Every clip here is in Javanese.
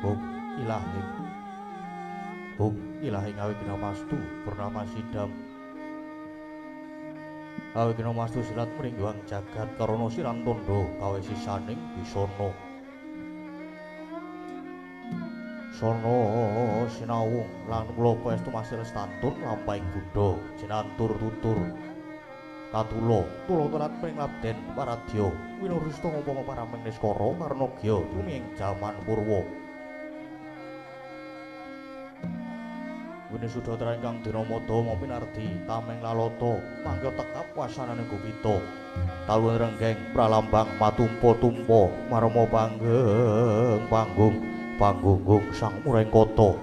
Hum ilahing. Hum ilahing awe ginamastu purnama sidam. Awe ginamastu silat mringguang jagat karana siran tondo kawe sisaning bisana. Sono sinawung lan kula paestu masih lestantun lampahing buddha jinantur tutur katula tula telat pring labden paradya winurista upama paraming niskara karna gya tumi ing jaman purwa. Winisuda ingkang dinamada mapinardi tameng lalata mangke tekap wasanane gupita talun renggeng pralambang matumpa-tumpa marma panggeng panggung panggunggung sang murengkata.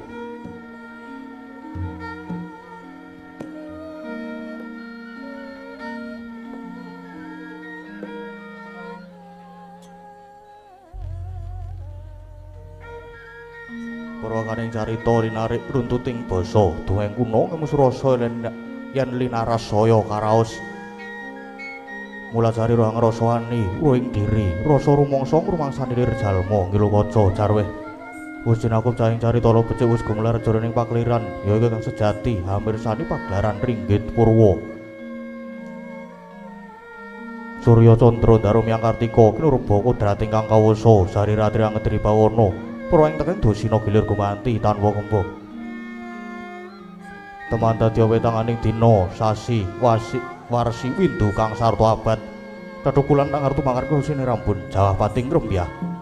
Purwakaning carita linarik runtuting basa dongeng kuna ngemus rasa yen linaras saya karaos. Mulajari roh ngrasani ruhing diri rasa rumangsa ngrumangsani lir jalma ngilu kaca carweh. Wis jinakup cahing carita lo becik wis gumelar jroning pakeliran ya iku kang sejati hamirsani pagelaran ringgit purwa. Surya candra daru miyang kartika kinurba kodrat ingkang kawasa sari ratri angedri bawana purwa ing teken dosina gilir gumanti tanpa kemba. Teman dadi wetanganing dina sasi wasi warsi windu kang sarta abad tetukulan tangartu mangarku sinirambun jawah pating rembyah.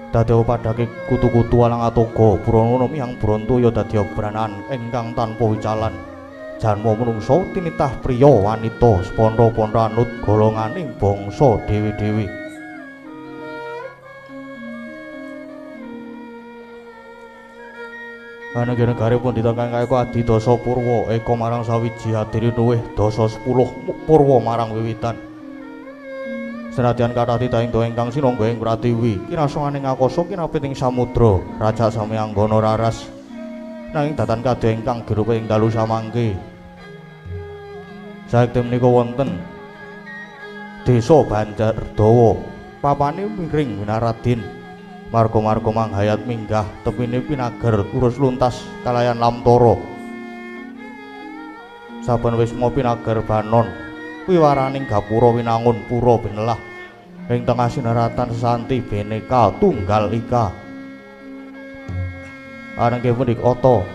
Dadi padake kutu-kutu alang atoga purana miyang brontoya dadi branan ingkang tanpa wicalan. Janma menungsa tinitah priya wanita seponto-ponto anut golonganing bangsa dhewe-dhewe. Anegara pun ditangkang kaya adidasa purwa eka marang sawiji adiri luwih dasa 10 purwa marang wiwitan. Senadyan kathah titahing doa ingkang sinangga ing pratiwi kinasanganing akasa kinapit ing samudra raja sami anggana raras nanging datan kadya ingkang girupa ing dalu samangke. Saekti menika wonten desa Banjardawa papane miring Winaradin marga-marga manghayat minggah tepine pinager urus luntas kalayan lamtara. Saben wisma pinager banon wiwaraning gapura winangun pura binelah ing tengah sinaratan sesanti bhinneka tunggal ika. Anangke punika ata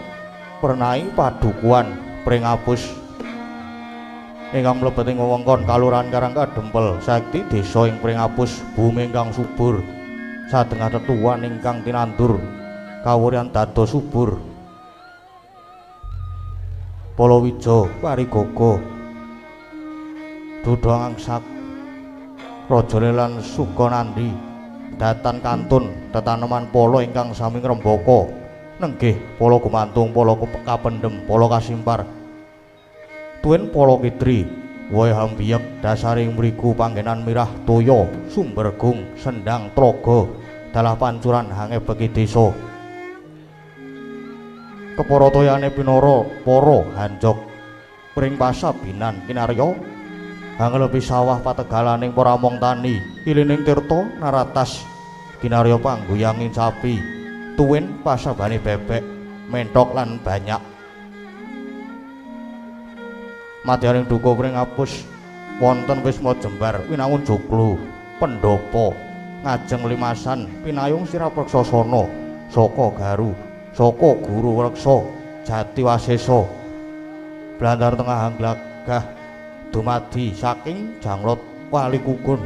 pernai padukuhan Pringapus ingkang mlebet ing wewengkon Kalurahan Karangkadempel saekti desa ing Pringapus bumi ingkang subur sadengah tetuan ingkang tinandur kawuryan dados subur. Palawija parigaga duda angsak raja lan Sukanandi datan kantun tetaneman pala ingkang sami ngrembaka nenggih pala gumantung pala kapendhem pala kasimpar tuwin pala kidri wohe hambiyek dasaring mriku panggenan mirah toya sumbergung sendang tlaga dalah pancuran hangebeki desa. Kepara toyane pinara para hanjok pring pasabinan kinarya hanglepi sawah pategalaning para among tani ilining tirta naratas kinarya pangguyanging sapi tuwin pasabane bebek menthok lan banyak. Madyaning duka Pringapus wonten wisma jembar winangun joglo pendhapa ngajeng limasan pinayung sirapreksasana saka garu saka guru reksa jati wasesa blandar tengah angglagah dumadi saking janglot wali kukun.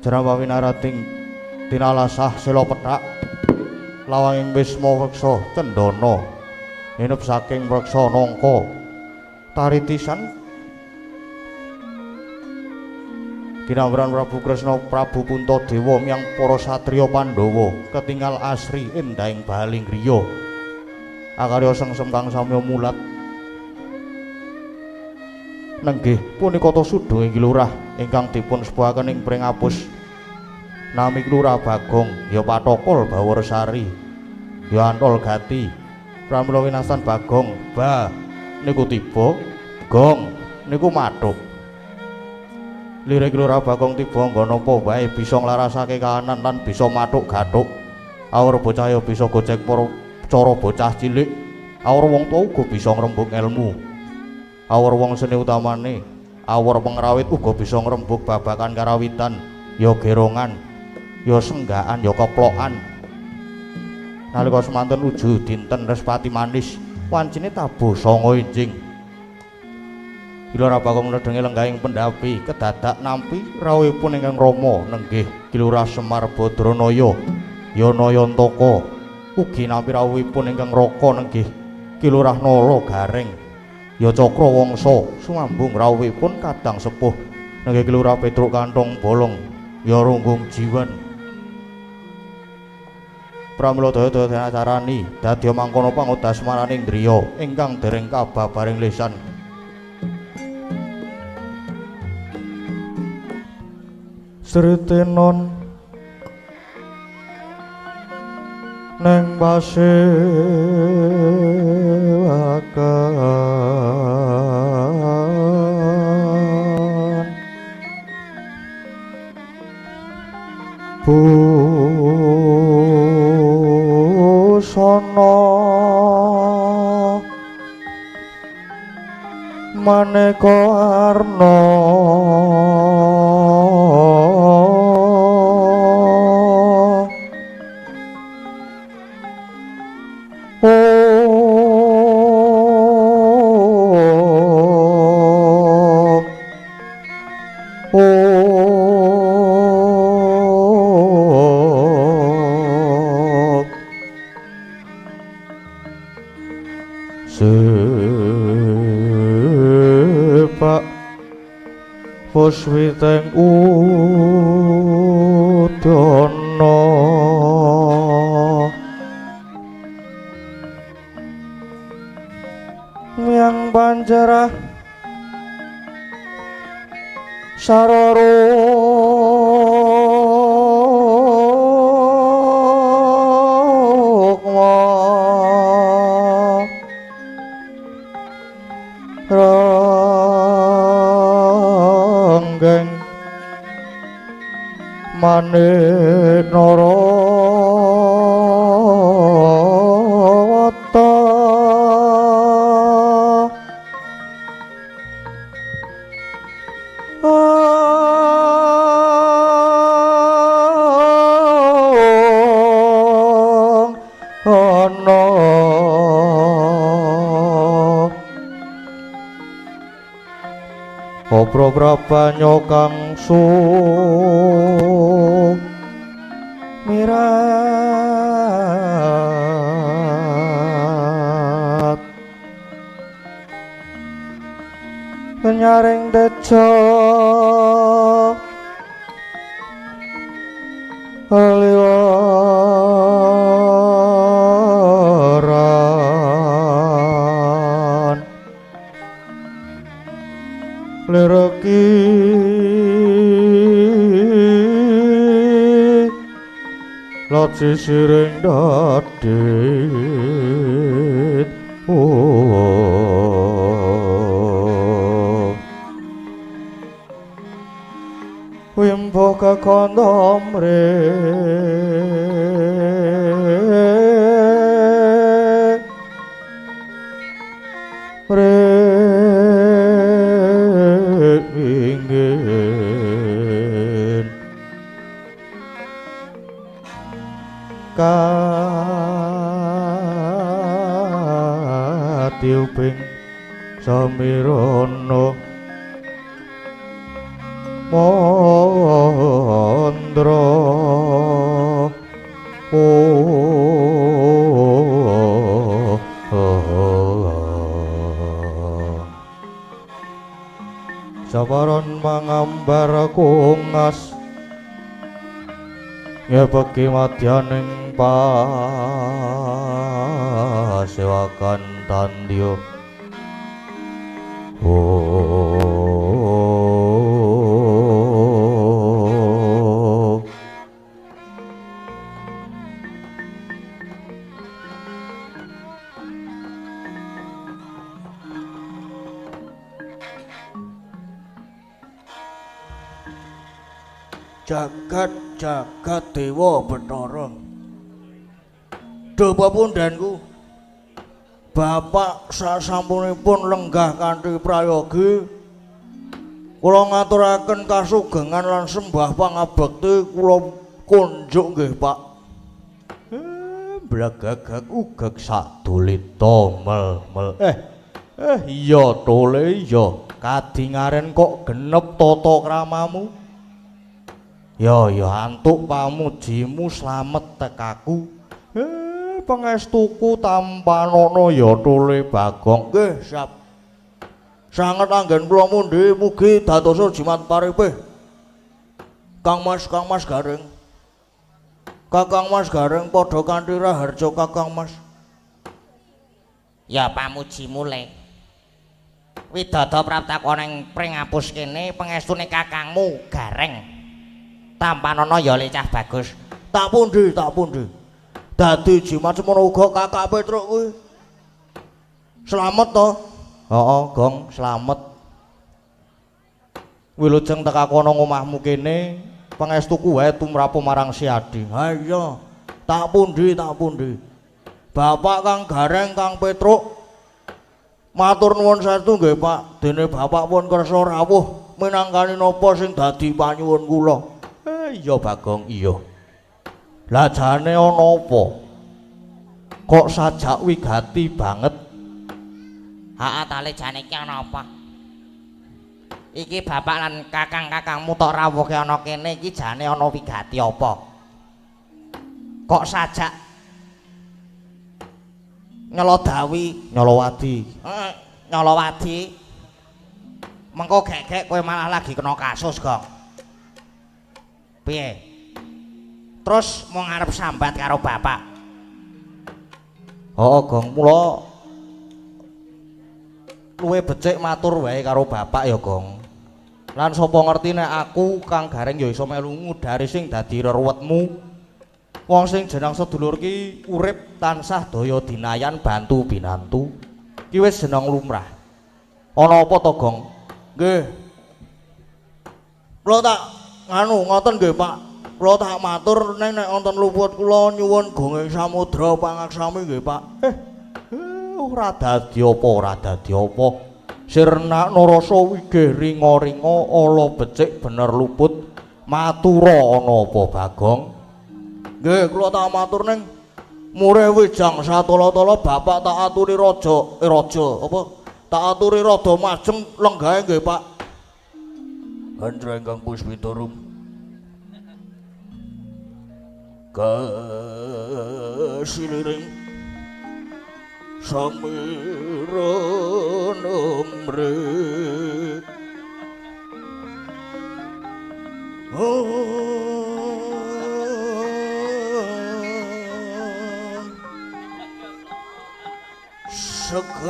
Jerawa winarating tinalasah sela pethak lawanging wisma reksa cendana hinup saking reksa nangka taritisan kinamran Prabu Kresna Prabu Puntadewa miyang para satriya Pandhawa ketingal asri endahing baling griya akarya sengsem kang samya mulat. Nenggih punika ta sudha inggih lurah ingkang dipun sepuhaken ing Pringapus nami Lurah Bagong ya Pathokol Bawarsari ya Antol Gati. Pramila winasan Bagong ba niku tiba gong niku mathuk. Lirik Lurah Bagong tiba nggon apa wae bisa nglarasake kahanan lan bisa mathuk-gathuk. Awor bocah ya bisa gojek para cara bocah cilik. Awor wong tuwa uga bisa ngrembug elmu. Awor wong seni utamane, awor pengrawit uga bisa ngrembug babagan karawitan, ya gerongan, ya senggakan, ya keplokan. Nalika semanten uju dinten Respati manis, wancine tabuh sanga enjing. Ki Lurah Bagong nedhengi lenggahing pendhapi kedadak nampi rawuhipun ingkang rama nenggih Ki Lurah Semar Badranaya Yanayantaka, ugi nampi rawuhipun ingkang raka nenggih Ki Lurah Nala Gareng ya Cakra Wangsa, sumambung rawuhipun kadang sepuh nenggih Ki Lurah Petruk Kantong Bolong ya Runggung Jiwan. Pramila daya-daya acarani dadya mangkono pangodas maraning griya ingkang dereng kababaring lisan. Sritenon neng pasewakan busana maneka arna sepak puswiteng udana miang panjarah saroro ranggeng manik narawata ana Obro prabanyo kang sumirat nyaring tejo liwaran lereki laci siring dadit oh wimbo kakondomre ringin katiuping samirono mandra Sabaron mangambar kungas ngepeki madyaning pasewakan tandya. Oh, Jagat jagat dewa Bathara. Duh pepundhenku. Bapak sasampunipun lenggah kanthi prayogi kula ngaturaken kasugengan lan sembah pangabekti kula kunjuk nggih Pak. Blagagak ugeg sadulita mel mel. Iya tole iya kadingaren kok genep tata kramamu. Ya ya antuk pamujimu slamet tekaku. Pangestuku tampanana ya tole Bagong. Nggih siap. Sanget anggen kula mundhi mugi dadosa jimat paripih. Kang Mas, Kang Mas Gareng. Kakang Mas Gareng padha kanthi raharja Kakang Mas. Ya pamujimu le. Widada praptaka ning pring apus kene pangestune kakangmu Gareng. Tampanana ya le cah bagus. Tak pundi, tak pundi. Dadi jimat semono uga Kakak Petruk kuwi. Slamet to? Heeh, Gong, slamet. Wilujeng tekaku ana omahmu kene, pangestuku wae tumrap marang si Adi. Ha iya, tak pundi, tak pundi. Bapak Kang Gareng, Kang Petruk, matur nuwun saestu nggih Pak. Dene bapak pun kersa rawuh minangkani napa sing dadi panyuwun kula. Iya Bagong, iya. Lah jane ana apa? Kok sajak wigati banget? Heeh ta le jane iki ana apa? Iki bapak lan kakang-kakangmu tok rawuhke ana kene iki jane ana wigati apa? Kok sajak nyeladawi, nyolowadi. Heeh, nyolowadi. Mengko gek-gek kowe malah lagi kena kasus, Gong. Piye? Terus mau ngarep sambat karo bapak. Heeh, Gong, mula luwe becik matur wae karo bapak ya, Gong. Lan sapa ngerti nek aku Kang Gareng ya iso melu ngudari sing dadi reruwetmu. Wong sing jeneng sedulur ki urip tansah daya dinayan bantu binantu. Ki wis jeneng lumrah. Ana apa to, Gong? Nggih. Kula tak nganu ngoten nggih, Pak. Kula tak matur ning nek wonten luput kula nyuwun gonging samudra pangaksami nggih, Pak. Ora dadi apa, ora dadi apa. Sirna narasa wigih ringa-ringa ala becik bener luput. Matura ana apa, Bagong? Nggih, kula tak matur ning murih wijang satala-tala bapak tak aturi raja, raja apa? Tak aturi rada majeng lenggahe nggih, Pak. Hendra ingkang puspitarum. Kasiliring samira nomre. Sekar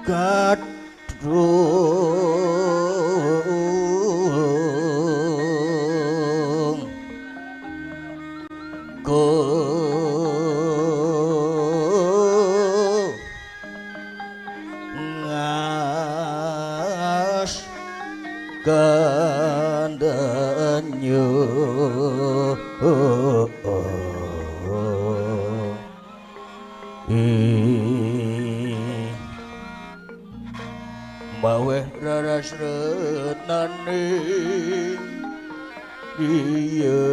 gadung go ngas gandenyo. Maweh raras retnane iya.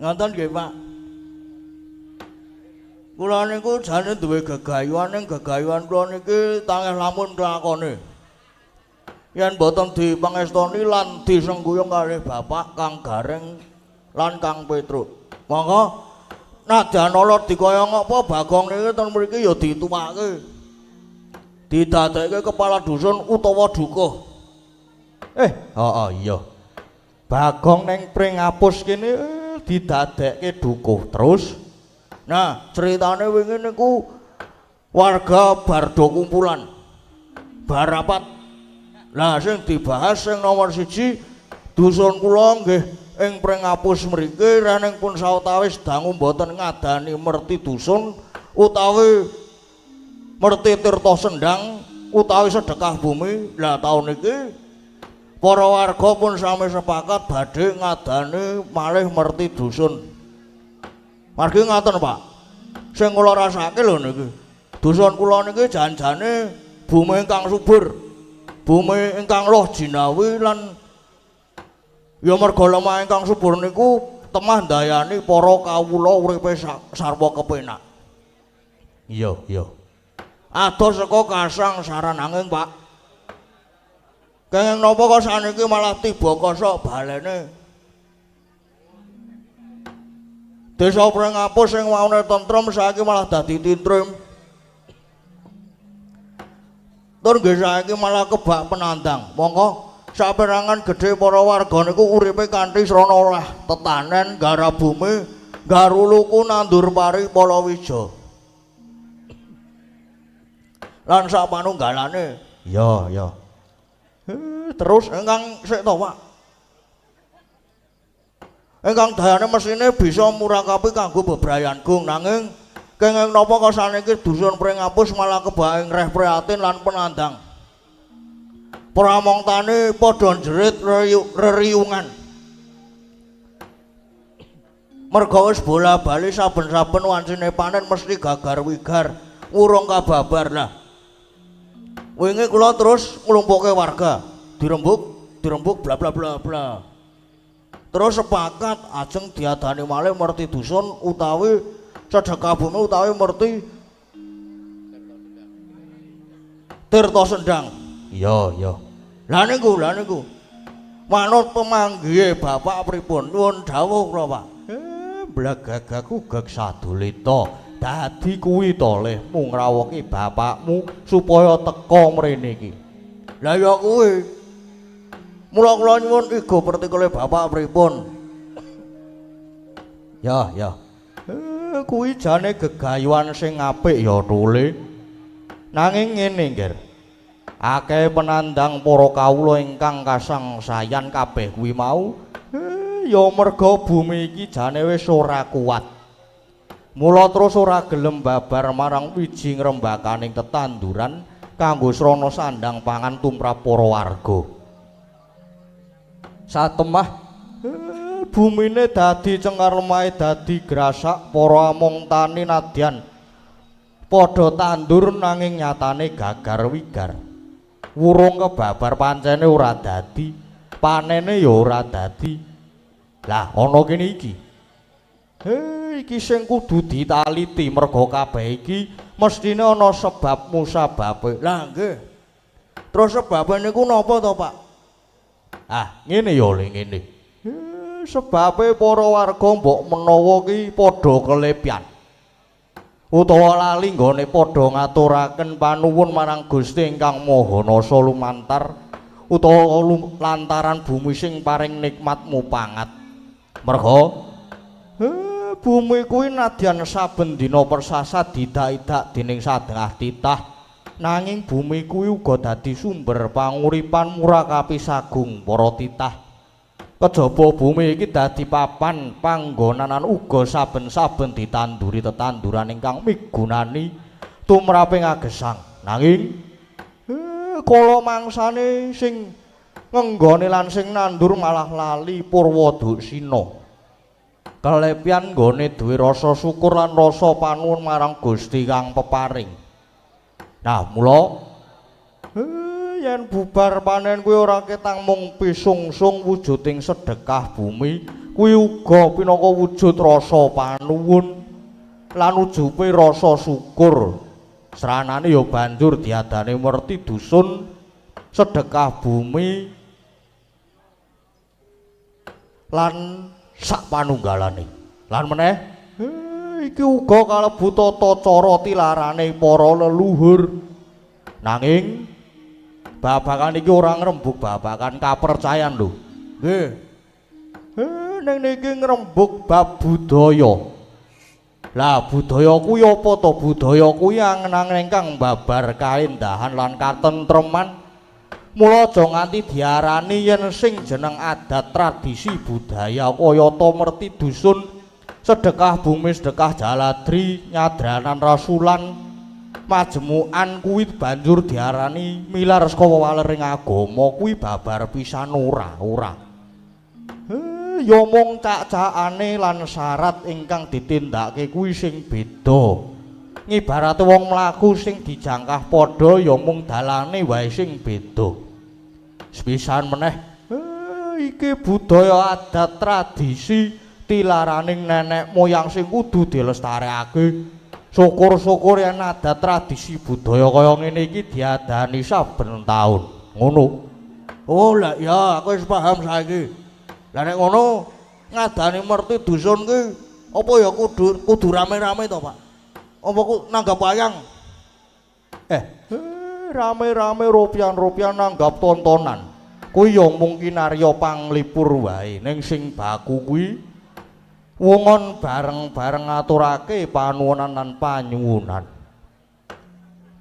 Ngoten nggih, Pak. Kula niku jane duwe gegayuhan, ning gegayuhan kula niki tangeh lamun lakone. Yen boten dipangestoni lan disengguyung kalih Bapak Kang Gareng lan Kang Petruk. Monggo Nadyan ala dikaya ngapa Bagong niki ten mriki ya dituwake. Didadekke kepala dusun utawa dukuh. Heeh iya. Bagong ning Pringapus kene didadekke dukuh terus. Nah, ceritane wingi niku warga bardo kumpulan. Barapat. Lah sing dibahas sing nomor 1 dusun kula nggih ing Pringapus mriki reneng pun sawetawis dangu mboten ngadani merti dusun utawi merti tirta sendang utawi sedekah bumi. Lah taun iki para warga pun sami sepakat badhe ngadani malih merti dusun. Margi ngaten Pak, sing kula rasake lho niki dusun kula niki jan-jane bumi ingkang subur, bumi ingkang loh jinawi lan ya merga lemah ingkang subur niku temah ndayani para kawula uripe sarwa kepenak. Iya, iya. Adoh saka kasangsaran angin, Pak. Kenging napa kok saniki malah tiba kosok balene. Desa Pringapus sing waune tentrem saiki malah dadi tintrim. Tur nggih saiki malah kebak penandang. Monggo saperangan gedhe para warga niku uripe kanthi srana olah tetanen, garap bumi, garuluku nandur pari palawija. Lan sak panunggalane. Iya, iya. Terus ingkang sik to, Pak. Ingkang dayane mesine bisa murakapi kanggo bebrayan gung nanging kenging napa kok saniki dusun Pringapus malah kebak ing reh prihatin lan penandang. Pramong tani padha njerit reriungan. Merga wis bola-bali saben-saben wancine panen mesti gagar wigar, urung kababar lah. Wingi kula terus nglumpukke warga, dirembuk, dirembuk bla bla bla bla. Terus sepakat ajeng diadani malih merti dusun utawi sedekah bumi utawi merti tirta sendang. Iya, iya. Lah niku, lah niku. Manut pemanggihe bapak pripun? Nyuwun dawuh kula, Pak. Blagagaku gek sadulita. Dadi kuwi to lehmu ngrawuhke bapakmu supaya teka mrene iki. Lah ya kuwi. Mula kula nyuwun igo pertikele bapak pripun? Ya, ya. Kuwi jane gegayuhan sing apik ya, Tule. Nanging ngene, Ngger. Akeh penandang para kawula ingkang kasangsayan kabeh kuwi mau ya merga bumi iki jane wis ora kuat. Mula terus ora gelem babar marang wiji ngrembakaning tetanduran kanggo srana sandang pangan tumrap para warga. Satemah bumine dadi cengkar lemahe dadi grasak para among tani nadyan padha tandur nanging nyatane gagar wigar. Wurung kebabar pancene ora dadi, panene ya ora dadi. Lah ana kene iki. Iki sing kudu ditaliti merga kabeh iki mestine ana sebab musababe. Lah nggih. Terus sebabe niku napa to, Pak? Ah, ngene ya le ngene. Sebabe para warga mbok menawa ki padha kelepyan. Utawa lali nggone padha ngaturaken panuwun marang Gusti ingkang Maha Nasa lumantar utawa lantaran bumi sing paring nikmat mupangat. Merga bumi kuwi nadyan saben dina persasat didak-idak dening sadengah titah, nanging bumi kuwi uga dadi sumber panguripan murakapi sagung para titah. Kejaba bumi iki dadi papan panggonanan uga saben-saben ditanduri tetanduran ingkang migunani tumrape ngagesang. Nanging kala mangsane sing ngenggone lan sing nandur malah lali purwa duksina. Kelepyan nggone duwe rasa syukur lan rasa panuwun marang Gusti kang peparing. Nah, mula yen bubar panen kuwi ora ketang mung pisungsung wujuding sedekah bumi, kuwi uga pinangka wujud rasa panuwun lan ujupe rasa syukur. Sranane ya banjur diadani merti dusun sedekah bumi lan sak panunggalane. Lan meneh Iki uga kalebu tata cara tilarane para leluhur. Nanging babagan iki ora ngrembug babagan kapercayan lho. Nggih. Ning niki ngrembug bab budaya. Lah budaya kuwi apa to? Budaya kuwi angen-angen ingkang babar kaendahan lan katentreman. Mula aja nganti diarani yen sing jeneng adat tradisi budaya kayata merti dusun, sedekah bumi, sedekah jaladri, nyadranan rasulan, majemukan kuwi banjur diarani milar saka wewalering agama kuwi babar pisan ora, ora. Ya mung cak-cakane lan syarat ingkang ditindakake kuwi sing beda. Ngibarate wong mlaku sing dijangkah padha ya mung dalane wae sing beda. Sepisan meneh, iki budaya adat tradisi tilaraning nenek moyang sing kudu dilestarekake. Syukur-syukur yen adat tradisi budaya kaya ngene iki diadani saben taun. Ngono. Oh lah ya, aku wis paham saiki. Lah nek ngono ngadani merti dusun ki apa ya kudu rame-rame to, Pak? Apa ku nanggap wayang? Rame-rame ropian-ropian nanggap tontonan. Kuwi ya mung kinarya panglipur wae. Ning sing baku kuwi wongon bareng-bareng ngaturake panuwunan lan panyuwunan.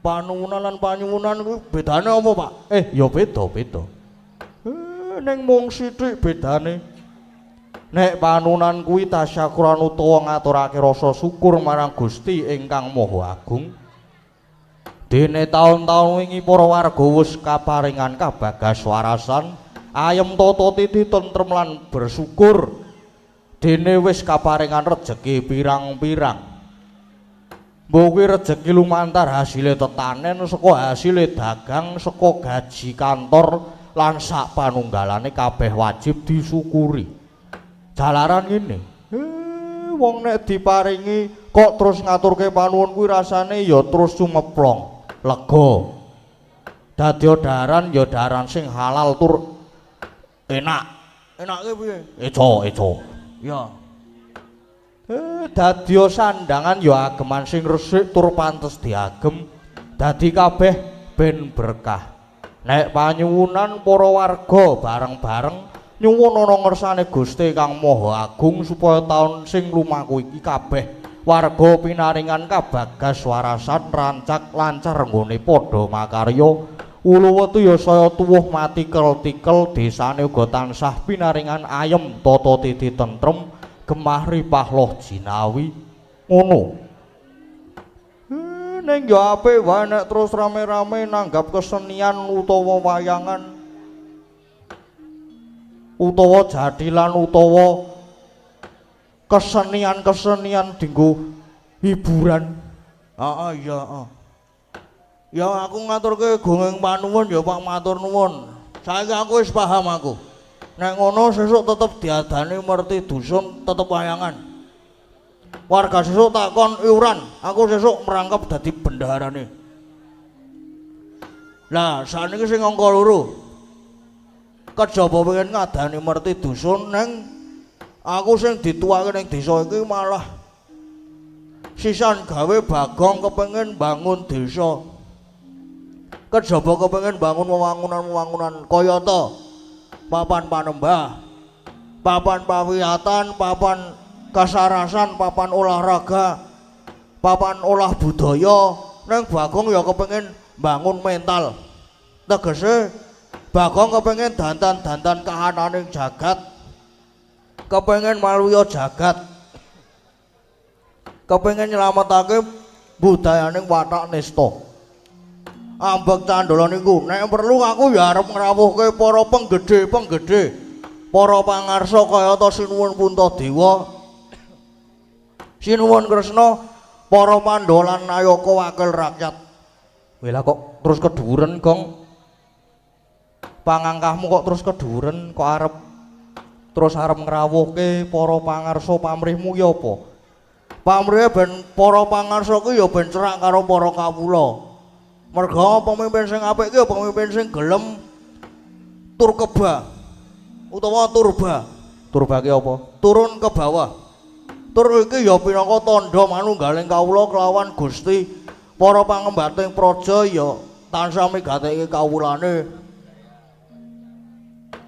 Panuwunan lan panyuwunan kuwi bedane apa, Pak? Ya beda-beda. Ning mung sithik bedane. Nek panunan kuwi tasyakuran utawa ngaturake rasa syukur marang Gusti ingkang Maha Agung. Dene taun-taun wingi para warga wis kaparingan kabagas warasan, ayem tata titi tentrem lan bersyukur. Dene wis kaparingan rejeki pirang-pirang. Mbok kuwi rejeki lumantar hasile tetanen, saka hasile dagang, saka gaji kantor lan sak panunggalane kabeh wajib disyukuri. Jalaran ngene, wong nek diparingi kok terus ngaturke panuwun kuwi rasane ya terus sumeplong, lega. Dadi daran ya daran sing halal tur enak. Enake piye? Eco, eco. Ya. Dadi sandangan ya ageman sing resik tur pantes diagem. Dadi kabeh ben berkah. Nek panyuwunan para warga bareng-bareng nyuwun ana ngersane Gusti Kang Maha Agung supaya taun sing lumaku iki kabeh warga pinaringan kabagas warasan rancak lancar nggone padha makarya. Ulu wetu ya saya tuwuh mati tikel-tikel, desane uga tansah pinaringan ayem tata titi tentrem gemah ripah loh jinawi. Ngono. Ning ya apik wae nek terus rame-rame nanggap kesenian utawa wayangan utawa jadilan utawa kesenian-kesenian dinggo hiburan. Heeh, iya, heeh. Ya aku ngaturke gongeng panuwun ya Pak, matur nuwun. Saiki aku wis paham aku. Nek ngono sesuk tetep diadani merti dusun, tetep wayangan. Warga sesuk takon iuran, aku sesuk merangkap dadi bendaharane. Lah sakniki sing angka loro. Kejaba pengen ngadani merti dusun neng aku sing dituwake ning desa iki malah sisan gawe Bagong kepengin bangun desa. Kejaba kepengin bangun wewangunan-wewangunan kayata papan panembah, papan pawiyatan, papan kasarasan, papan olahraga, papan olah budaya. Neng Bagong ya kepengin bangun mental. Tegese Bagong kepengin dandan-dandan kahananing jagat, kepengin maluya jagat, kepengin nyelametake budayaning watak nista. Ambek candala niku nek perlu aku ya arep ngrawuhke para penggede-penggede, para pangarsa kayata Sinuwun Puntadewa, Sinuwun Kresna, para Pandhawa lan Nayaka wakil rakyat. Wela kok terus keduren, Gong? Pangangkahmu kok terus keduren, kok arep terus arep ngrawuhke para pangarsa pamrihmu ki apa? Pamrihe ben para pangarsa ki ya ben cerak karo para kawula. Merga pemimpin sing apik ki ya pemimpin sing gelem tur keba utawa turba. Turba ki apa? Turun ke bawah. Tur iki ya pinangka tandha manunggaling kawula kelawan Gusti. Para pangembating praja ya tansah migateke kawulane.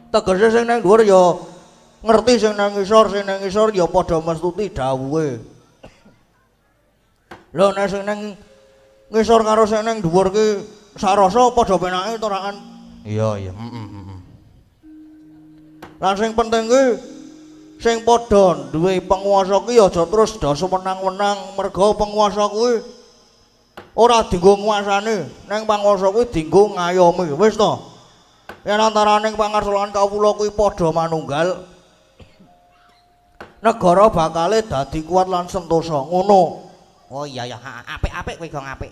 Tegese sing nang dhuwur ya ngerti sing nang ngisor, sing nang ngisor ya padha mestuti dawuhe. Lho nek sing nang ngisor karo sing nang dhuwur ki sarasa padha penake to ra kan? Iya iya, heeh. Lan sing penting ki sing padha duwe penguasa ki aja terus do semenang-wenang merga penguasa kuwi ora dienggo nguasane, neng panguwasa kuwi dienggo ngayomi. Wis to. Yen antaraning pangarsa lan kawula kuwi padha manunggal, negara bakale dadi kuat lan sentosa. Ngono. Oh iya ya, apik-apik kowe Gong, apik.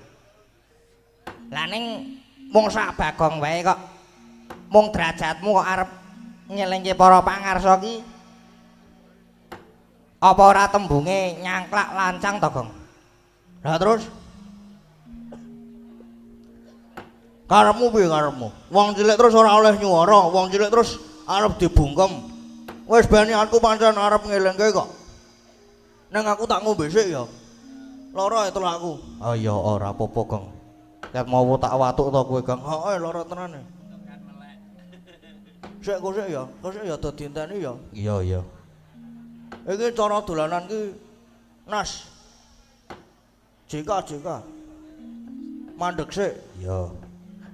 Lah ning mung sak Bagong wae kok mung derajatmu kok arep ngelingke para pangarsa ki apa ora tembunge nyangklak lancang to, Gong? Lah terus karepmu piye karepmu? Wong cilik terus ora oleh nyuwara, wong cilik terus arep dibungkem. Wis ben aku pancen arep ngelingke kok. Neng aku tak ngombe sik ya. Lara itu aku. Oh iya ora apa-apa, Gong. Ket mau tak watuk to kowe, Gong. Heeh, lara tenan. Sik kok sik ya, kok sik ya dadi enteni ya. Iya iya. Iki cara dolanan ki nas. JK JK. Mandek sik. Iya.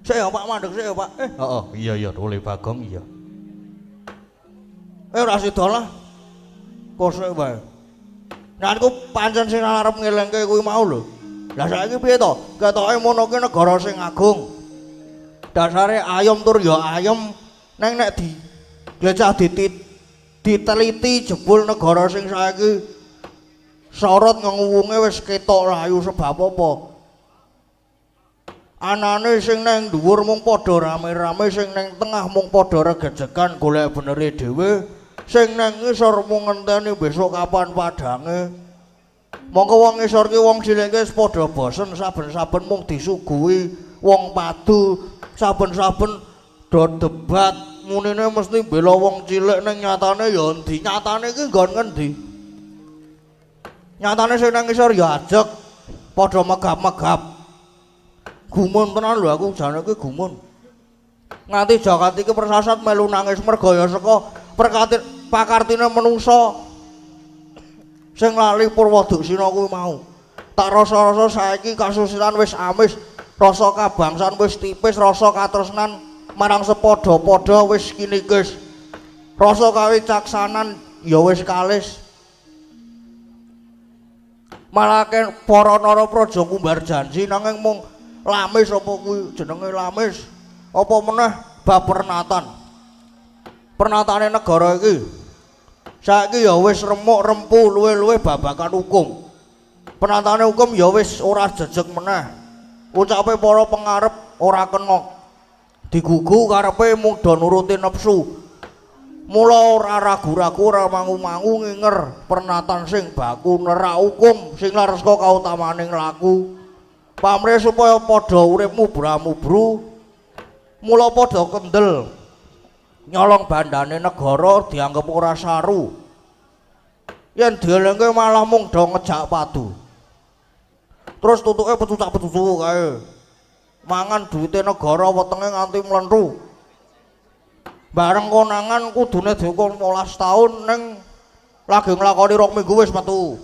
Sik ya Pak, mandek sik ya Pak. Heeh, iya iya oleh Bagong iya. Ora sida lah. Kosek wae. Nah aku pancen sing arep ngelingke kuwi mau lho. Lah saiki piye to? Ketoke mono ki negara sing agung. Dasare ayem tur ya ayem, neng nek di glecah diteliti jebul negara sing saiki sorot ngenguwunge wis ketok layu sebab apa? Anane sing neng dhuwur mung padha rame-rame, sing neng tengah mung padha regejegan golek benere dhewe, sing neng ngisor mung ngenteni besok kapan padange. Mongko wong ngisor ki wong cilik ki wis padha bosen saben-saben mung disuguhi wong padu, saben-saben do debat munine mesti bela wong cilik ning nyatane ya endi? Nyatane ki nggon ngendi? Nyatane sing nang ngisor ya ajeg padha megap-megap. Gumun tenan lho aku jane ki gumun. Nganti jagat iki persasat melu nangis merga ya saka perkati pakartine menungsa sing lali Purwoduksina kuwi mau. Tak rasa-rasa saiki kasusilan wis amis, rasa kabangsan wis tipis, rasa katresnan marang sepadha-padha wis kinikis. Rasa kawicaksanan ya wis kalis. Malah para narapraja kumbar janji nanging mung lamis apa kuwi jenenge lamis. Apa meneh bab pernatan. Pernatane negara iki saiki ya wis remuk rempu luwe-luwe babagan hukum. Penatane hukum ya wis ora jejeg meneh. Ucape para pengarep ora kena digugu karepe mung do nuruti nepsu. Mula ora ragu-ragu ora mangu-mangu nginger pernatan sing baku nerak hukum sing lareska kautamaning laku. Pamrih supaya padha uripmu bramubru, mula padha kendel nyolong bandane negara dianggep ora saru. Yen dielingke malah mung do ngejak padu. Terus tutuke pecucak-pecucuk kae. Mangan duwite negara wetenge nganti mlentu. Bareng konangan kudune dihukum 15 tahun ning lagi nglakoni 2 minggu wis metu.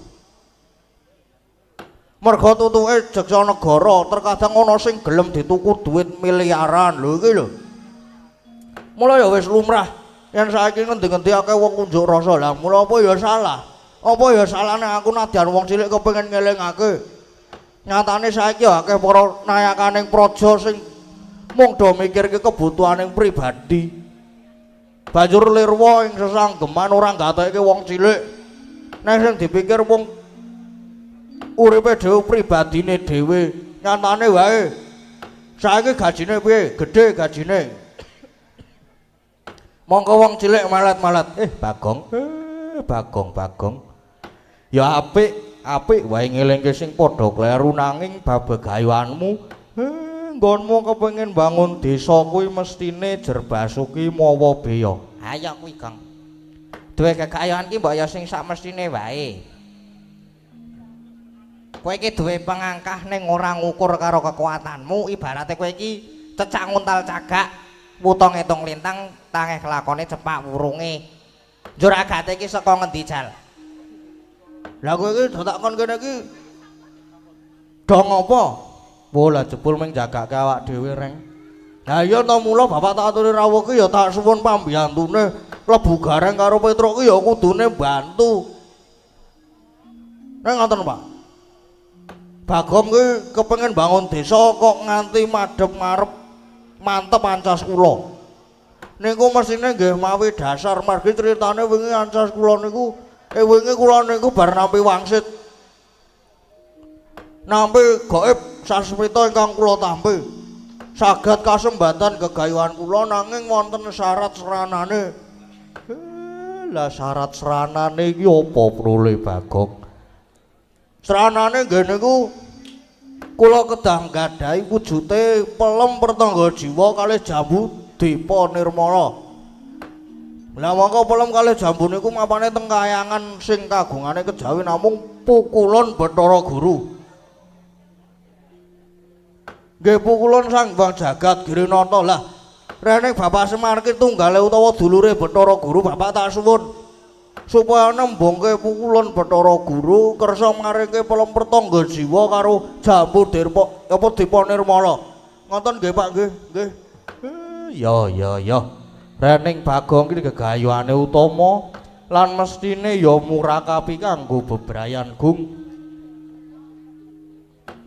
Merga tutuke jaksa negara terkadang ana sing gelem dituku duit miliaran lho iki lho. Mula ya wis lumrah yen saiki ngendi-ngendi akeh wong unjuk rasa. Lah mula apa ya salah? Apa ya salahne aku nadyan wong cilik kepengin ngelingake. Nyatane saiki ya akeh para nayakaning praja sing mung do mikirke kebutuhaning pribadi. Banjur lirwa ing sesanggeman ora nggatekke wong cilik. Nek sing dipikir wong uripe dhewe pribadine dhewe, nyatane wae saiki gajine piye? Gedhe gajine. Mongko wong cilik malat-malat, Bagong, Bagong, Bagong. Ya apik, apik wae ngelingke sing padha kleru nanging bab gayuanmu, nggonmu kepengin bangun desa kuwi mestine Jerbasuki mawa beya. Ayo kuwi, Gong. Duwe gegayuhan ki mbok ya sing sak mestine wae. Kowe iki duwe pengangkah ning ora ngukur karo kekuatanmu, ibarate kowe iki cecak nguntal cagak, wuta ngetung lintang, tangeh kelakone cepak wurunge. Njur agate iki saka ngendi jal? Lah kowe iki do tak kon kene iki do ngopo? Wo lah jebul mung jagake awak dhewe reng. Lah iya to mula bapak tak aturi rawuh ki ya tak suwun pambiyantune Lebu Gareng karo Petruk ki ya kudune bantu. Nek ngoten Pak. Bagong ki kepengin bangun desa kok nganti madhep ngarep mantep ancas kula. Niku mesine nggih mawi dasar margi critane wingi ancas kula niku wingi kula niku bar nampi wangsit. Nampi gaib sasmita ingkang kula tampi. Saged kasembatan gegayuhan kula nanging wonten syarat seranane. Lah syarat seranane iki apa prole Bagong? Seranane nggih niku kula kedah nggadahi wujute pelem pertangga jiwa kalih jambu Dipa Nirmala. Lah mongko pelem kalih jambu niku mapane teng kayangan sing kagungane kejawi namung pukulun Bathara Guru. Nggih pukulun Sang Hyang Jagat Girinata. Lah rene Bapak Semar ki tunggale utawa dulure Bathara Guru, Bapak tak suwun supaya nembungke pukulun Bathara Guru kersa maringke pelem pertangga jiwa karo jambu dirpa apa Dipa Nirmala. Ngoten nggih Pak nggih, nggih. Ya ya ya. Rening Bagong iki gegayuhane utama lan mestine ya murakapi kanggo bebrayan Gung.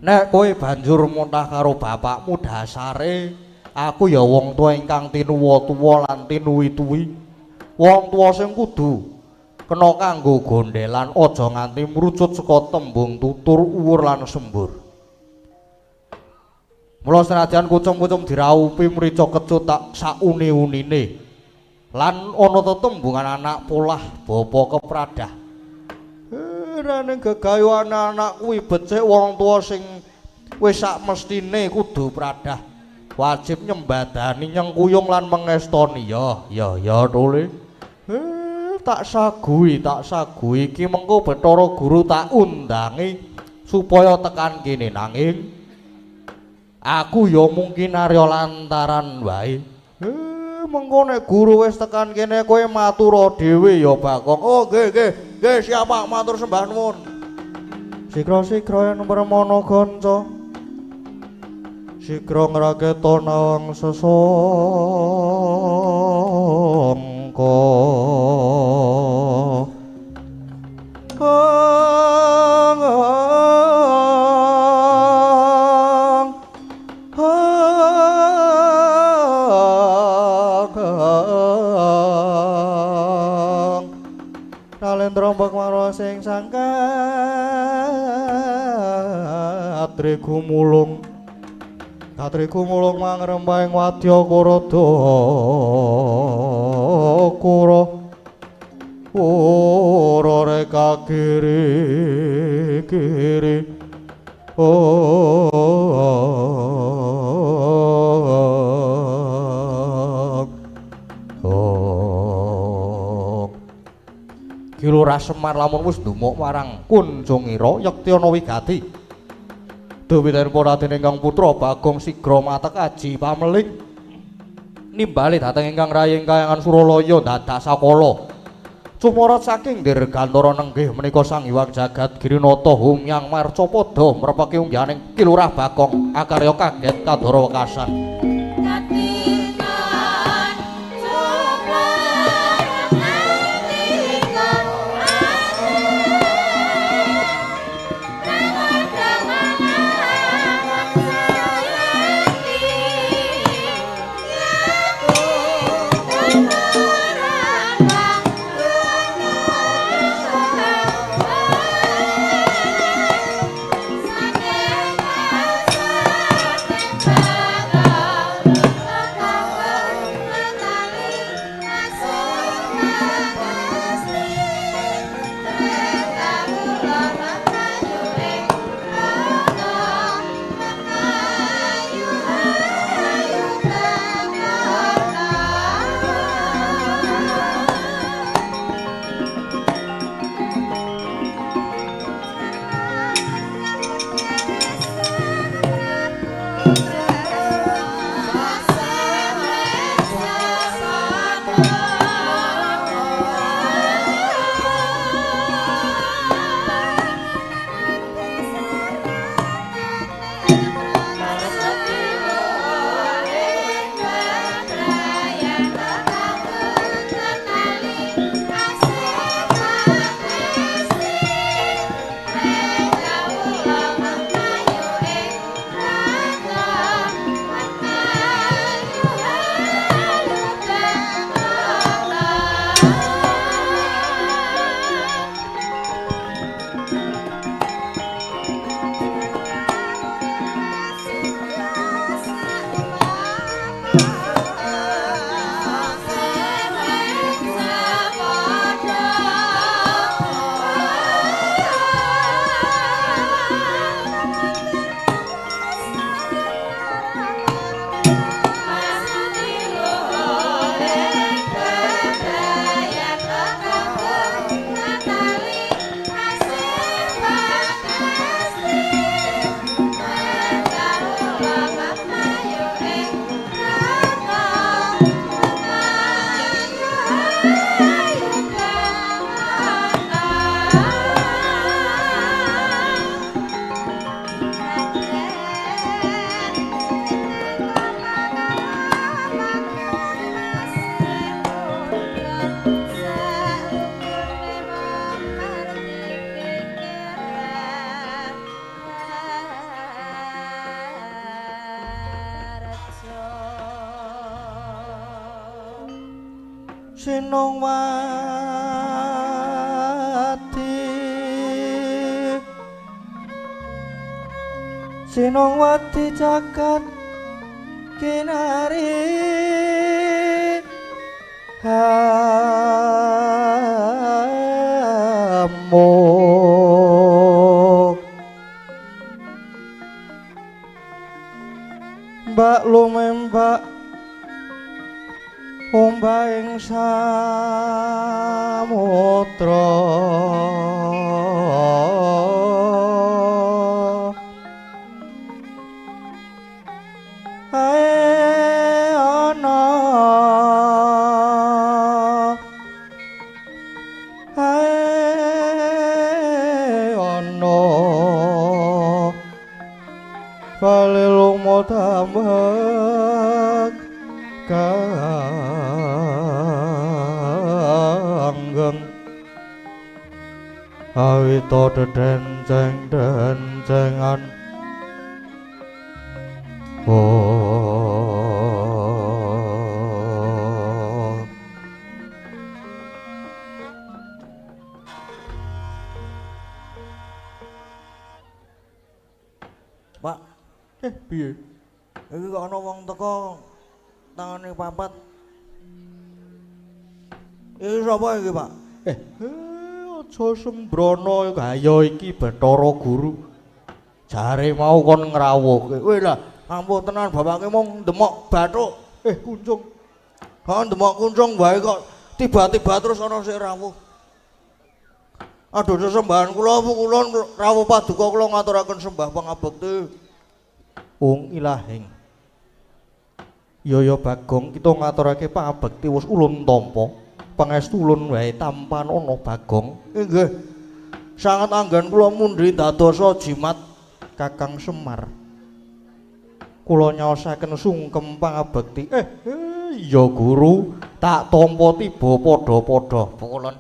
Nek kowe banjur muntah karo bapakmu dasare aku ya wong tuwa ingkang tinuwa-tuwa lan tinuwi-tuwi. Wong tuwa sing kudu kena kanggo gondhelan aja nganti mrucut saka tembung tutur uwur lan sembur. Mula senajan kucum-kucum diraupi mrica kecut tak sauni-unine lan ana tetembungan anak polah bapa kepradah. Rene gegayuhan anak kuwi becik wong tuwa sing wis sak mestine kudu pradah wajib nyembadani nyengkuyung lan mengestoni. Ya ya ya tole. Tak saguhi iki mengko Bathara Guru tak undangi supaya tekan kene nanging aku ya mungkin arya lantaran wae. Mengko nek guru wis tekan kene kowe matura dhewe ya Bagong. Oh nggih nggih nggih siap Pak, matur sembah nuwun. Sikra-sikra yen permana kanca sikra ngraketa nawang sesangka. Nalendra mbok sing sangkat gumulung katri gumulung mangrembahing wadya karada kura ora reka kiri kiri Ki Lurah Semar lamun wis ndumuk marang Kunjungira yekti ana wigati. Duwiten Raden ingkang putra Bagong sigra matek aji pameling nimbali dhateng ingkang raying kayangan Suralaya dadak sakala. Cumorot saking dirgantara nenggih menika Sang Hyang Jagat Girinata humyang marcapada mrepeki unggahaning Ki Lurah Bagong akarya kaget kadara wekasan. Bye. Sinongwati Sinongwati jagat kinari hamuk mbak lumembak ombak ing samudra ae ana ae ana bali lumo tambek kanggeng awita dedenceng dencengan. Oh. Pak, piye? Iki kok ana wong teko tangane papat. Iki sapa iki, Pak? Aja sembrono gaya iki Bathara Guru. Jare mau kon ngrawuhke. Weh lah, ampuh tenan bapake mung ndemok bathuk. Kuncung. Ha ndemok kuncung wae kok tiba-tiba terus ana sing rawuh. Aduh sesembahan kula kula rawuh paduka kula ngaturaken sembah pangabekti. Ung ilahing. Yaya Bagong kita ngaturake pangabekti wis ulun tampa. Pangestu ulun wae tampanana Bagong. Inggih. Sanget anggen kula mundhi dadosa jimat Kakang Semar. Kula nyaosaken sungkem pangabekti. Iya Guru, tak tampa tiba padha-padha. Pukulun.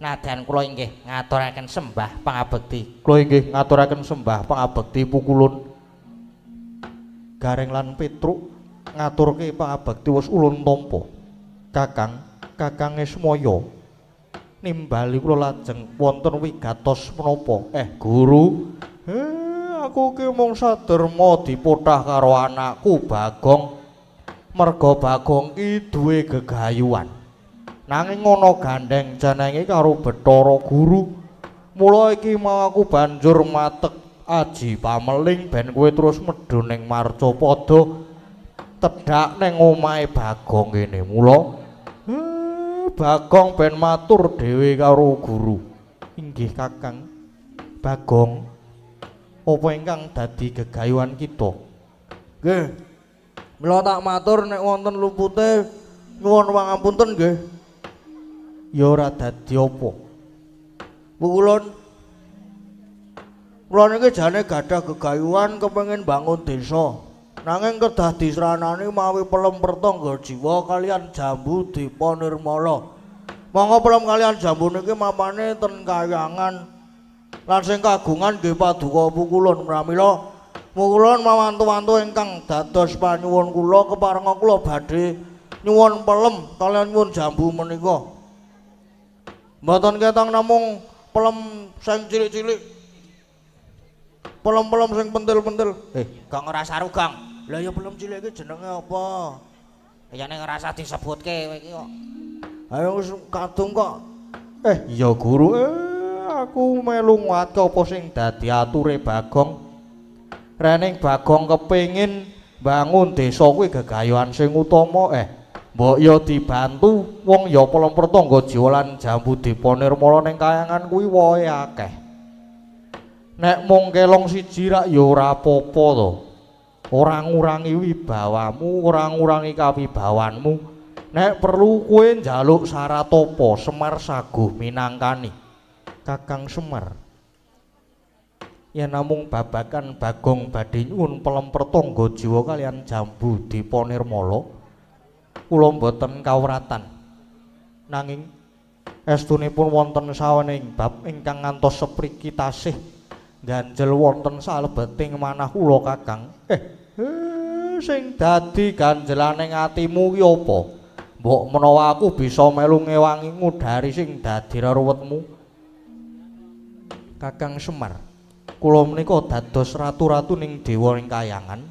Nadyan kula inggih ngaturaken sembah pangabekti. Kula inggih ngaturaken sembah pangabekti pukulun. Gareng lan Petruk ngaturke pangabekti wis ulun tampa. Kakang, Kakang Ismaya nimbali kula lajeng wonten wigatos menapa? Guru, aku ki mung saderma dipothah karo anakku Bagong. Merga Bagong ki duwe gegayuhan. Nanging ana gandheng jenenge karo Bathara Guru. Mula iki mau aku banjur matek aji pameling ben kowe terus medhun ning Marcapada tedhak ning omahe Bagong kene. Mula Bagong ben matur dhewe karo guru. Inggih Kakang. Bagong, Apa ingkang dadi gegayuhan kita? Nggih. Mila tak matur nek wonten lupute nyuwun pangapunten nggih. Ya ora dadi apa. Pukulun. Kula niki jane gadah gegayuhan kepengin bangun desa. Nanging kedah disranani mawi pelem pertangga jiwa kalian jambu Dipa Nirmala. Monggo pelem kalian jambu niki mapane ten kayangan. Lan sing kagungan nggih paduka pukulun. Pramila pukulun mawantu-wantu ingkang dados panyuwun kula keparenga kula badhe nyuwun pelem kalian nyuwun jambu menika. Mboten ketang namung pelem sing cilik-cilik. Pelem-pelem sing pentil-pentil. Gong ora saru, Gong. Lah ya pelem cilik iki jenenge apa? Kayane ora usah disebutke kowe iki kok. Ayo wis kadung kok. Ya guru, aku melu nguatke apa sing dadi ature Bagong. Rening Bagong kepengin bangun desa kuwi gegayuhan sing utama. Mbok ya dibantu wong ya pelem pertangga jiwa lan jambu Dipa Nirmala ning kayangan kuwi wohe akeh. Nek mung kelong siji rak ya ora apa-apa to. Ora ngurangi wibawamu, ora ngurangi kawibawanmu. Nek perlu kowe njaluk syarat apa, Semar saguh minangkani. Kakang Semar, yen namung babakan Bagong badhe nyuwun pelem pertangga jiwa kalian jambu Dipa Nirmala, kula mboten kawratan. Nanging estunipun wonten sawening bab ingkang ngantos sepriki tasih ganjel wonten salebeting manah kula Kakang. Sing dadi ganjelane atimu ki apa? Mbok menawa aku bisa melu ngewangi ngudari sing dadi reruwetmu. Kakang Semar, kula menika dados ratu-ratu ning dewa ing kayangan.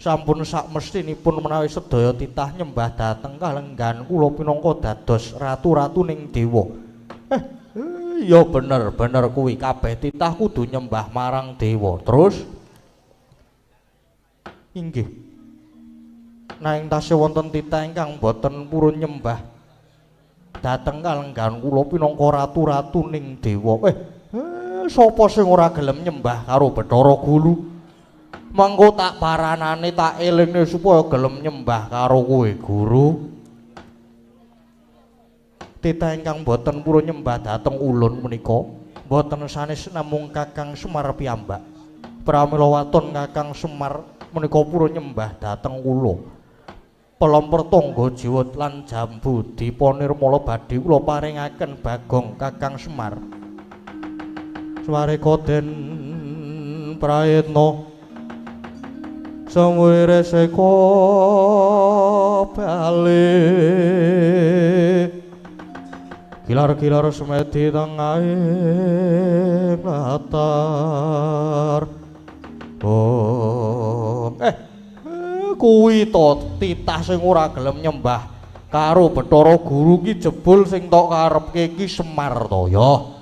Sampun sakmestinipun menawi sedaya titah nyembah dhateng kalenggan kula pinangka dados ratu-ratu ning dewa. Ya bener, bener kuwi kabeh titah kudu nyembah marang dewa. Terus inggih. Nanging tasih wonten titah ingkang boten purun nyembah dhateng kalenggan kula pinangka ratu-ratu ning dewa. Sapa sing ora gelem nyembah karo Bathara Guru? Mengko tak paranane tak elingne supaya gelem nyembah karo kowe, Guru. Titah ingkang boten purun nyembah dhateng ulun menika boten sanes namung Kakang Semar piyambak. Pramila waton Kakang Semar menika purun nyembah dhateng kula. Pelem pertangga jiwa lan jambu Dipa Nirmala badhe kula paringaken Bagong Kakang Semar. Swareka den prayitna samuwire seka bali gilar-gilar semedi tengahing latar. Oh, kuwi to titah sing ora gelem nyembah karo Bathara Guru ki jebul sing tok karepke ki Semar to ya.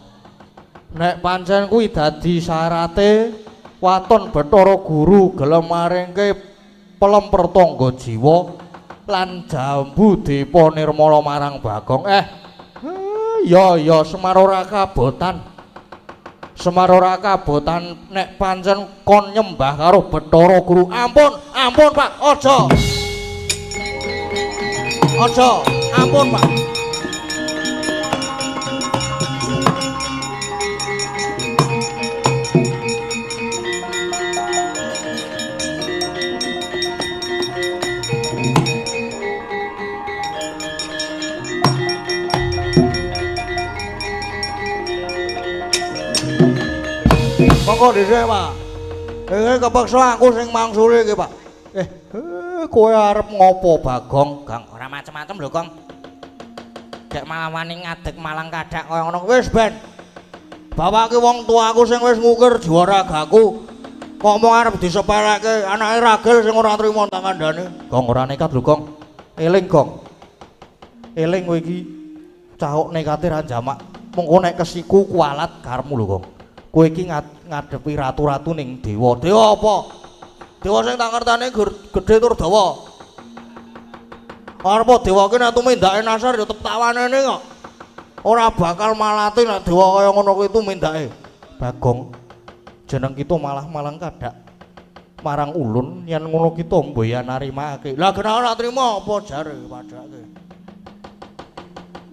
Nek pancen kuwi dadi syarate waton Bathara Guru gelem maringke pelem pertangga jiwa lan jambu Dipa Nirmala marang Bagong. Ya ya Semar ora kabotan. Semar ora kabotan nek pancen kon nyembah karo Bathara Guru. Ampun, ampun Pak, aja. Aja, ampun Pak. Monggo dhisik, Pak. Iki kepeksa aku sing mangsuli iki, Pak. Kowe arep ngopo, Bagong? Gong, ora macem-macem lho, Gong. Gek malah wani ngadeg malang kadak kaya ngono. Wis ben. Bapake wong tuaku sing wis ngukir jiwa ragaku. Kok mung arep disepeleke anake ragil sing ora trimo tak kandhane. Gong, ora nekat lho, Gong. Eling, Gong. Eling kowe iki cahok nekate ra jamak. Mengko nek kesiku kualat karepmu lho, Gong. Kowe iki ngadepi ratu-ratu ning dewa. Dewa apa? Dewa sing tak ngertane gedhe tur dawa. Arep dewa ki nek tumindake nasar ya tetep tawanene kok. Ora bakal malati nek dewa kaya ngono kuwi tumindake. Bagong, Jeneng kita malah malang kadak marang ulun yen ngono kita mboya narimake. Lah kena ora trima apa jare padake.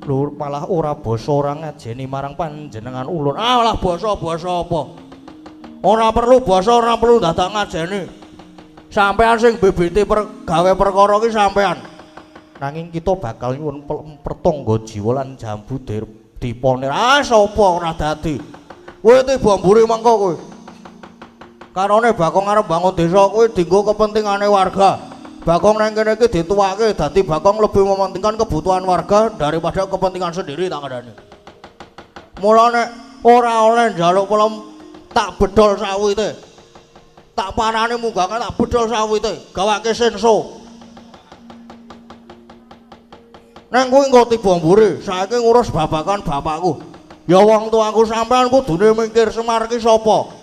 Lho malah ora basa ora ngajeni marang panjenengan ulun. Ah malah basa-basa apa? Ora perlu basa, ora perlu dadak ngajeni. Sampean sing bibiti gawe perkara ki sampean. Nanging kita bakal nyuwun pertangga jiwa lan jambu diponir. Ah sapa ora dadi. Kowe tiba mburi mengko kowe. Karone Bagong arep bangun desa kuwi dienggo kepentingane warga. Bagong nang kene iki dituwake dadi Bagong lebih mementingkan kebutuhan warga daripada kepentingan sendiri tak kandhani. Mula nek ora oleh njaluk pelem tak bedol sawite. Tak parani munggahke tak bedol sawite, gawake senso. Neng kuwi engko tiba mburi, saiki ngurus babakan bapakku. Ya wong tuaku sampean kudune mikir Semar ki sapa?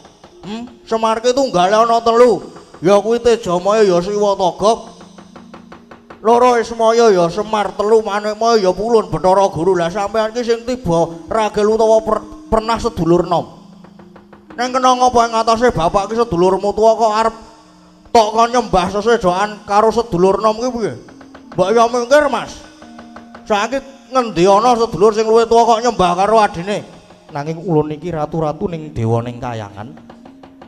Semar ki tunggale ana telu. Ya kuwi Tejamaya ya Siwa Togok. Loro Ismaya ya Semar, telu Manikmaya ya Pulun Bathara Guru. Lah sampean ki sing tiba ragil utawa pernah sedulur nom. Neng kena ngapa ing atase bapak ki sedulurmu tuwa kok arep tok kon nyembah sesedokan karo sedulur nom ki piye? Mbok ya mikir, Mas. Saiki ngendi ana sedulur sing luwih tuwa kok nyembah karo adine? Nanging ulun iki ratu-ratu ning dewa ning kayangan.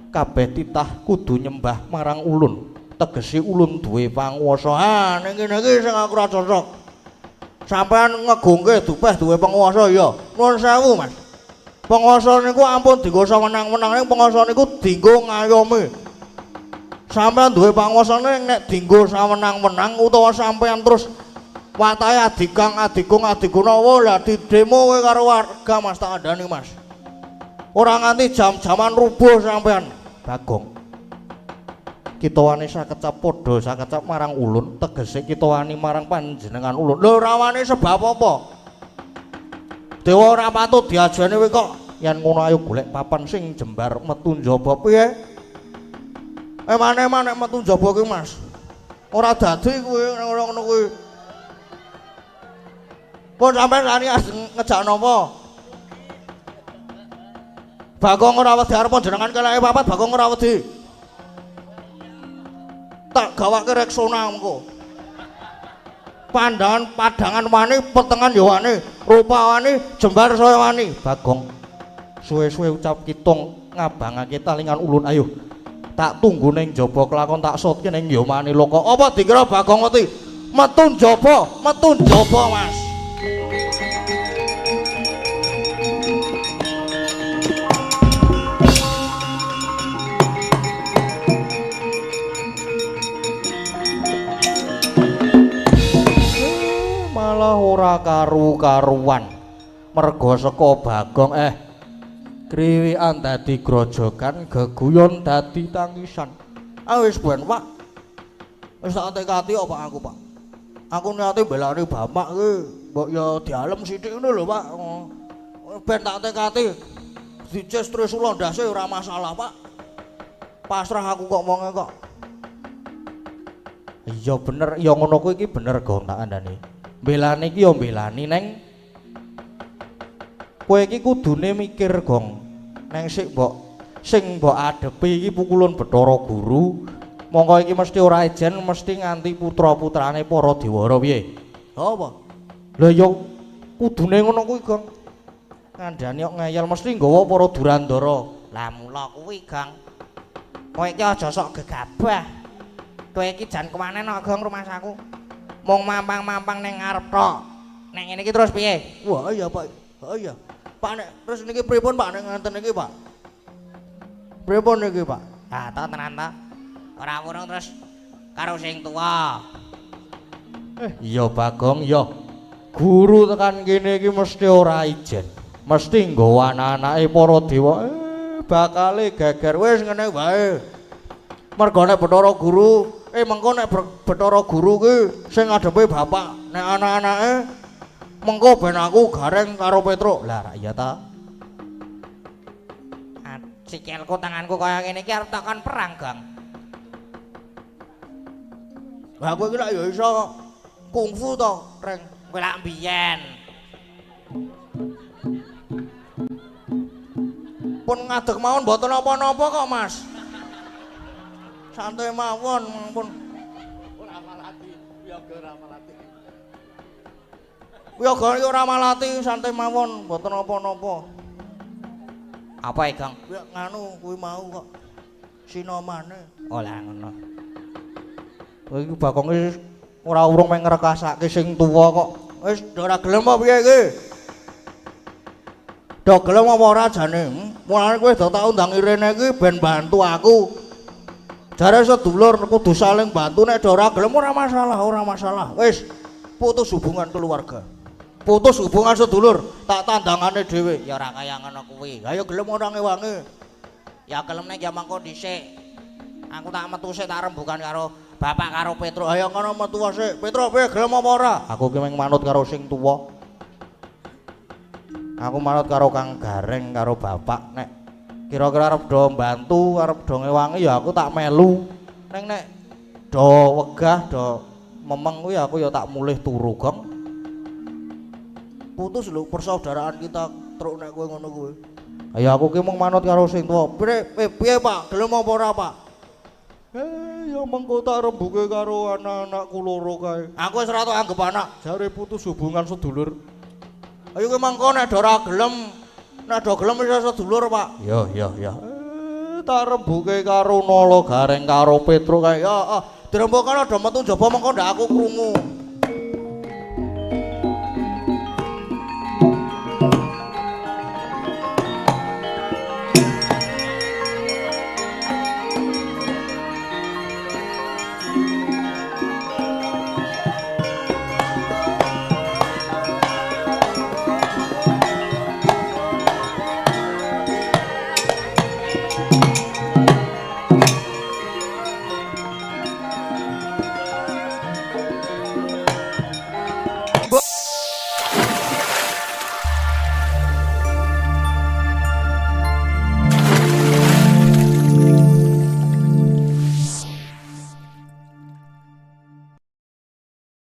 Kabeh titah kudu nyembah marang ulun. Tegese ulun duwe panguwasa. Ah ning kene iki sing aku ora cocok. Sampean ngegungke dupeh duwe penguasa ya. Nuwun sewu, Mas. Penguasa niku ampun dienggo sawenang-wenang, ning penguasa niku dienggo ngayomi. Sampean duwe panguasane nek dienggo sawenang-wenang utawa sampean terus watahe adikang, adigung, adiguna, lah didemo kowe karo warga Mas tak kandhani Mas. Ora nganti jam-jaman rubuh sampean. Bagong. Kita wani sakecap padha sakecap marang ulun, tegese kita wani marang panjenengan ulun. Lho ora wani sebab apa? Dewa ora patut diajeni kowe kok. Yen ngono ayo golek papan sing jembar metu njaba piye? Emane-emane metu njaba kuwi Mas. Ora dadi kuwi ngono kuwi. Pun sampean lani ngejak napa? Bagong ora wedi arep jenengan keleke papat Bagong ora wedi. Tak gawake Rexona engko. Pandangan padangan wani, petengan ya wani, rupa wani, jembar saya wani. Bagong suwe-suwe ucap kitung ngabangake talingan ulun ayo. Tak tunggu ning jaba kelakon tak sotke ning yomane loka. Apa dikira Bagong wedi? Metu njaba, metu njaba Mas. Malah ora karu-karuan merga saka Bagong kriwikan dadi grojogan geguyon dadi tangisan. Ah wis ben Pak, wis tak tekati kok Pak aku Pak. Aku niate mbelani bapak ki mbok ya dialem sithik ngono lho Pak. Ben tak tekati dices trisula ndase ora masalah Pak. Pasrah aku kok wonge kok. Iya bener, ya ngono kuwi iki bener Gong tak kandhani. Mbelani iki ya mbelani neng kowe iki kudune mikir Gong. Neng sik mbok sing mbok adepi iki pukulun Bathara Guru. Mongko iki mesti ora ejen, mesti nganti putra-putrane para dewara piye? Apa? Lah ya kudune ngono kuwi Gong. Kandhani kok ngeyel mesti nggawa para durandara. Lah mula kuwi Gong. Kowe iki aja sok gegabah. Kowe iki jan kewanen kok Gong rumangsaku. Mung mampang-mampang ning ngarep tok. Nek ngene iki terus piye? Wah iya Pak. Oh iya. Pak nek terus niki pripun Pak nek ngenten niki Pak? Pripun niki Pak? Ah to tenan to. Ora wurung terus karo sing tuwa. Iya Bagong ya. Guru tekan kene iki mesti ora ijen. Mesti nggawa anak-anake para dewa. Bakale geger wis ngene wae. Mergo nek Bathara Guru, mengko nek Bathara Guru ki sing ngadepi bapak, nek anak-anake mengko ben aku Gareng karo Petruk. Lah iya ta. Sikilku tanganku kaya ngene iki arep takon perang, Gong. Lah kowe iki lak ya iso kungfu to, Reng. Kowe lak mbiyen. Pun ngadeg mawon mboten napa-napa kok, Mas. Santai mawon, pun. Ora malati, wiyaga ora malati. Wiyaga iki ora malati, santai mawon, mboten napa-napa. Apa e, Gong? Ya nganu kuwi mau kok. Sinomane. Oh lah ngono. Kowe iki bakonge ora urung meng ngrekasake sing tuwa kok. Wis ora gelem apa piye iki? Do gelem apa ora jane? Mulane kowe do tak undang irene iki ben bantu aku. Jare sedulur kudu saling bantu, nek do ora gelem ora masalah, ora masalah. Wis putus hubungan keluarga. Putus hubungan sedulur, tak tandangane dhewe. Ya ora kaya ngono kuwi. Lah ya gelem ora ngewangi. Ya gelem nek ya mangko dhisik. Aku tak metu sik tak rembugan karo bapak karo Petro. Ayo ngono metu sik. Petro piye gelem apa ora? Aku ki mung manut karo sing tuwa. Aku manut karo Kang Gareng karo bapak, nek kira-kira arep do mbantu, arep do ngewangi ya aku tak melu. Ning nek do wegah, do memeng kuwi aku ya tak mulih turu, Gong. Putus lho persaudaraan kita truk nek kowe ngono kuwi. Ya aku ki mung manut karo sing tuwa. Piye piye Pak? Gelem apa ora, Pak? Ya mengko tak rembuke karo anak-anakku loro kae. Aku wis ora tok anggep anak. Jare putus hubungan sedulur. Ayo kowe mangko nek ora gelem, nek do gelem wis sedulur, Pak. Ya ya ya. Tak rembuke karo Nala Gareng karo Petro kae. Ya, dirembukane do metu njaba mengko ndak aku krungu.